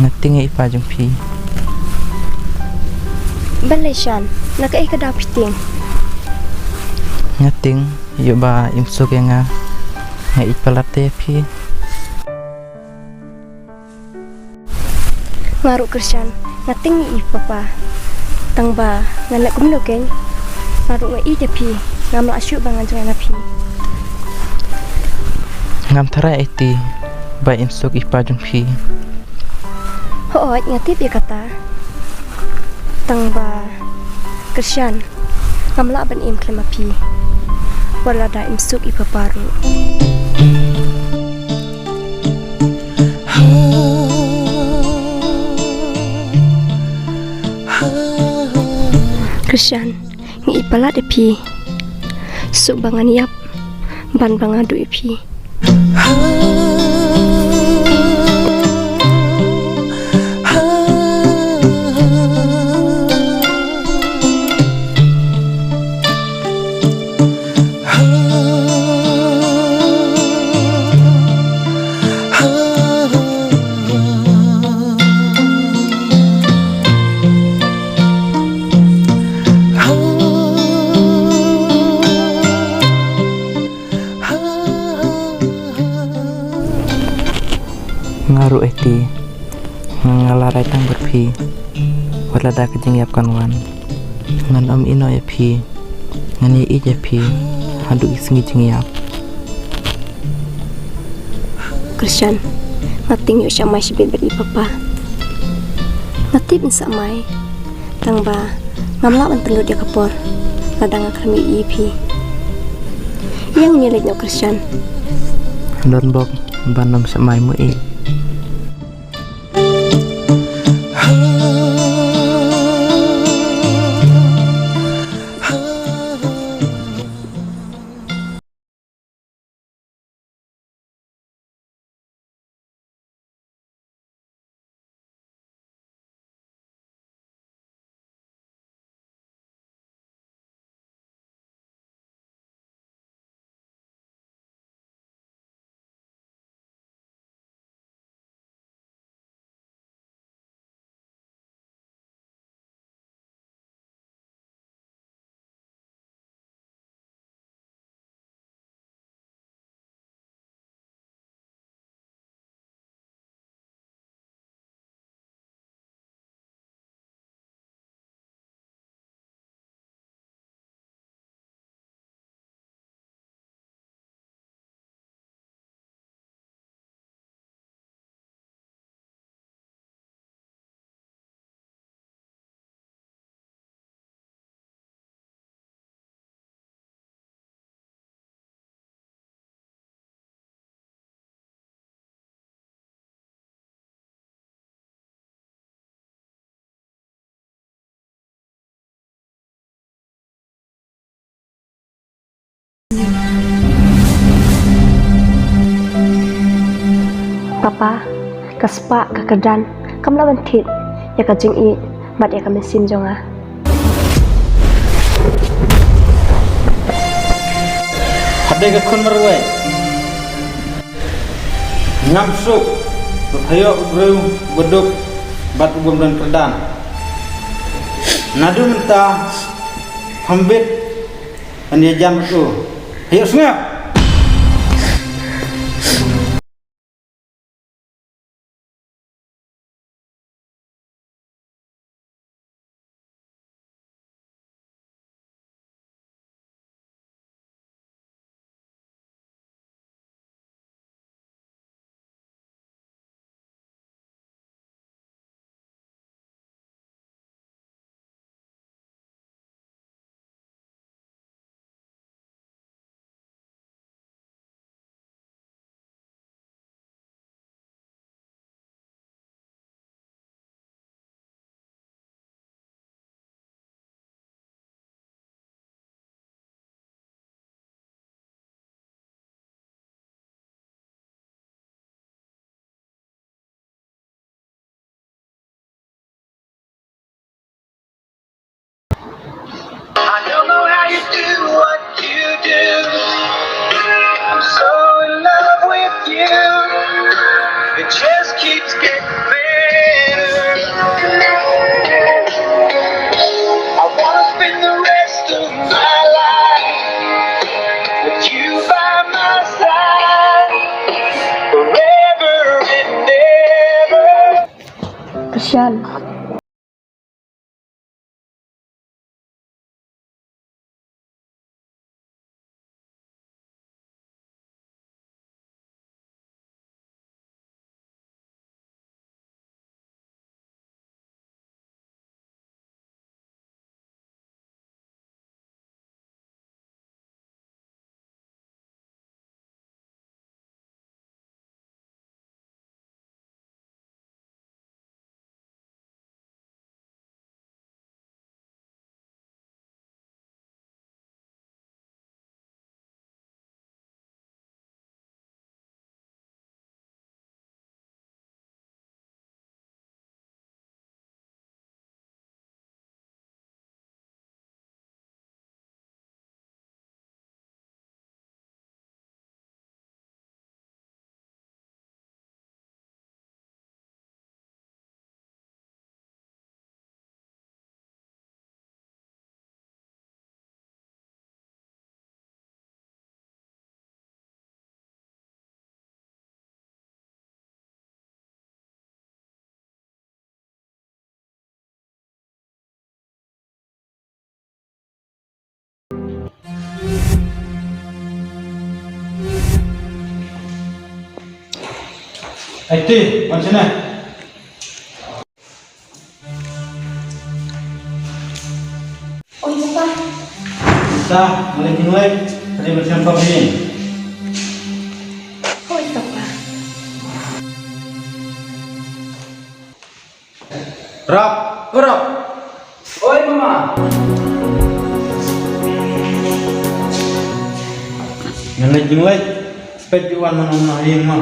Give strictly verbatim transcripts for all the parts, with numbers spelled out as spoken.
Nga tieng ïa i pa jong phi. Balei Shan, na kaei ka daw phi tieng? Nga tieng ïoh ba im suk ïa nga, nga ïeit palat te ïa phi. Nga ruh Krishan, nga tieng ïa i papa. Tang ba ngan leh kumno keiñ, nga ruh nga ïeit ïa phi, ngam lah shuh ba ngan jngai na phi. Ngam tharai aiti ba im suk i pa jong phi. Hooid, nga tip ïa kata. Tang ba Krishan, ngam lah ban im khlem ma phi, wat lada im suk i papa ruh. Krishan, nga ïeit palat ïa phi. Suk ba ngan ïap ban ba nga duh ïa phi. Nga ruh aiti, nga, nga la rai tang bad phi. Wat lada ka jingïap kan wan, ngan ym ïehnoh ïa phi, ngan ïeit ïa phi haduh ki sngi jingïap. Krishan, nga tieng ïoh shah mai shibit bad i papa. Nga tip in shah mai, tang ba ngam lah ban pynlut ïa ka por lada nga khlem ïohi ïa phi. Ïa ngi leit noh Krishan. Don bok ban ym shah mai mo i. Papa, ka spah ka kyrdan kam lah ban thied ïa ka jingïeit bad ïa ka mynsiem jong nga. Haba dei ka khun marwei, ngam suk ba pha ïoh u briew uba duk bad u bym don kyrdan. Naduh mynta pham bit ban ïajan bad u. Pha ïohsngew? I don't know how you do what you do. I'm so in love with you. It just keeps getting better. Jan. Aiti, wan shane. Oi, Papa. Sa, malik ngai, tadi macam apa ni? Oi, Papa. Rap, rap. Oi, Mama. Ngai, ngai. Spek juan mana mana air mah.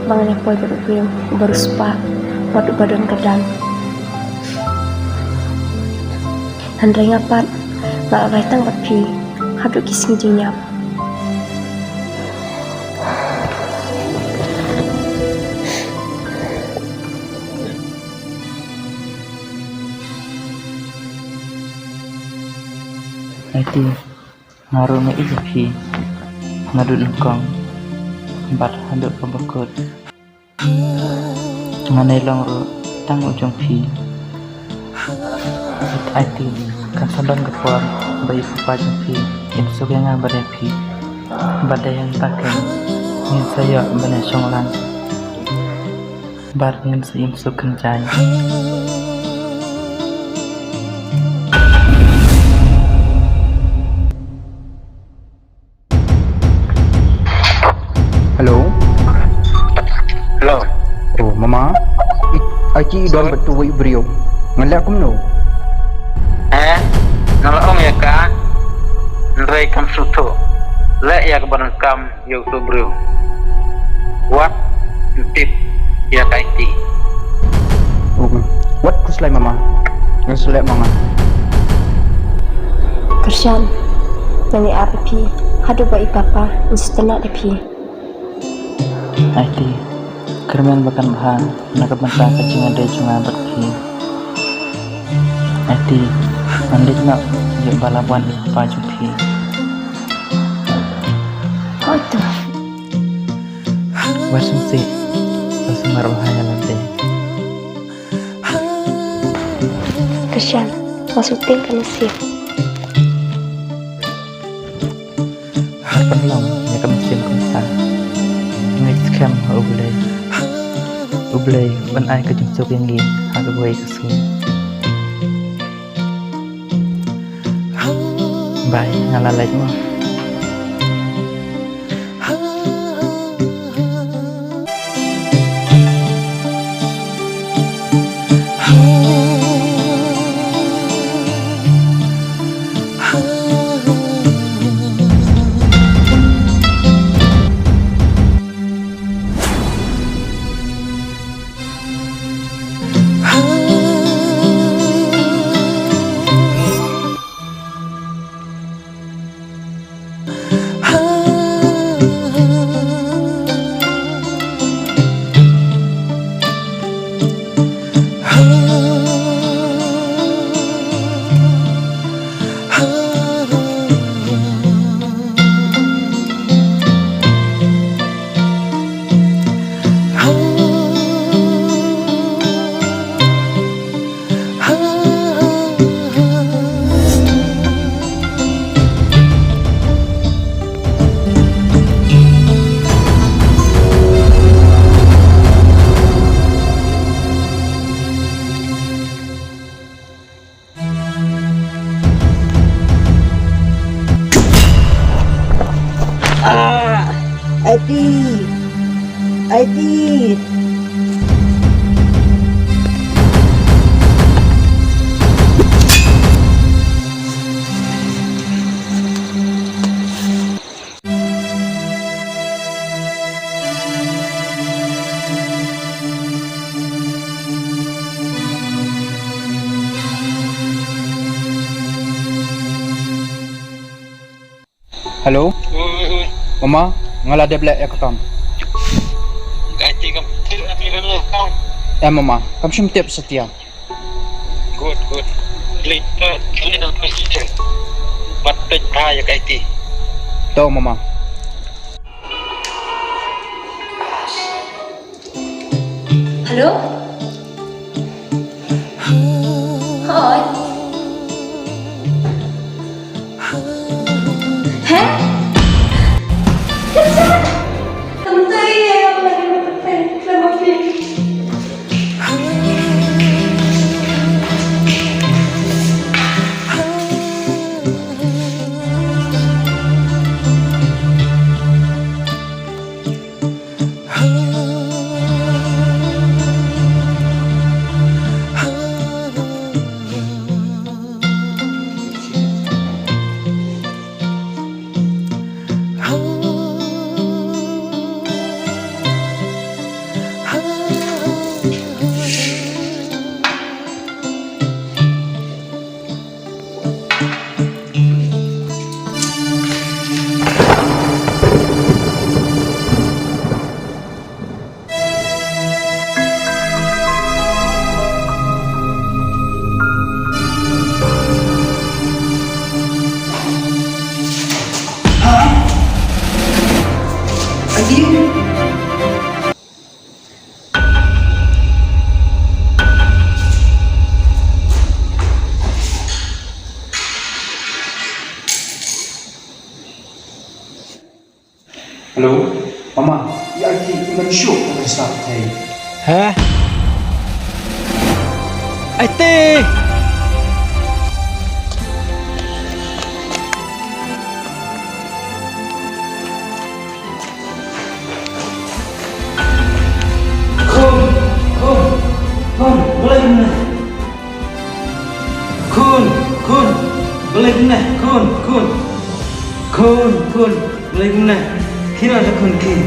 Ba ngan ïa poi bad u briew uba riewspah bad uba don kyrdan. Hynrei nga pat nga la rai tang bad phi haduh ki sngi jingïap. Aiti, nga ruh nga ïeit ïa phi. Naduh nyngkong bad haduh kaba kut. Ngan ïai long ruh tang u jong phi. Aiti, kan sa don ka por ba i papa jong phi in suk ïa nga bad ïa phi. Bad dei hangta keiñ ngin sa ïoh ban ïashong lang. Bad ngin sa im suk kynjai. Ha? Aiti i don bad uwei u briew. Ngan leh kumno? Eh, nga la ong ïa ka, hynrei kam sngewthuh. Leh ïa kaba donkam ïa uto u briew. Wat tip ïa ka Aiti. Wat khuslai mama. Ngan sa leh ma nga. Kyrshan, ngan ïa ap ïa phi haduh ba i papa un sngewtynnat ïa phi. Aiti, kyrmen ba kan bha na ka bynta ka jingïadei jong nga bad phi. Aiti, ngan leit noh ïa ba la wan i papa jong phi. Hooid to. Wat sngewsih, sa sumar bha ïa lade. Kyrshan, ma sngewthuh ka nusip. Har pynlong ïa ka mynsiem kumta. Ngeit skhem ha U Blei. U Blei un ai ka jingsuk ïa ngi ha kawei ka sngi. Bye, nga la leit mo. Ah, Aiti. Aiti. Hello? Mama, nga la dep leh ïa ka kam. Eh, mama, kam shym tip satia. Good, good. Later, clean up the kitchen. But take try, okay, Aiti. To, mama. Hello? Hi. Heh? Ka sa? Kam tai ya, ka lagi ma ka tai, ka ma fi. Hello, mama, ïa Aiti i man shuh ka sa thei. Heh? Aiti! Khun, Balei kumne? Khun, khun, balei kumne? Khun, khun. Khun, khun, balei kumne? Khie noh da khun khie.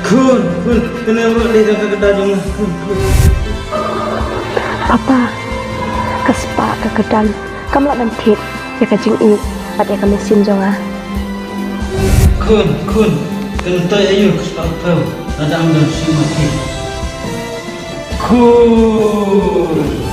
Khun, khun, kane ruh dei ka kyrdan jong nga. Khun, khun. Apa, ka spah ka kyrdan kam lah ban thied ïa ka jingïeit bad ïa ka mynsiem jong nga. Khun, khun, kane to ïa u ka spah u phew, lada ym don shuh ma phi. Khun.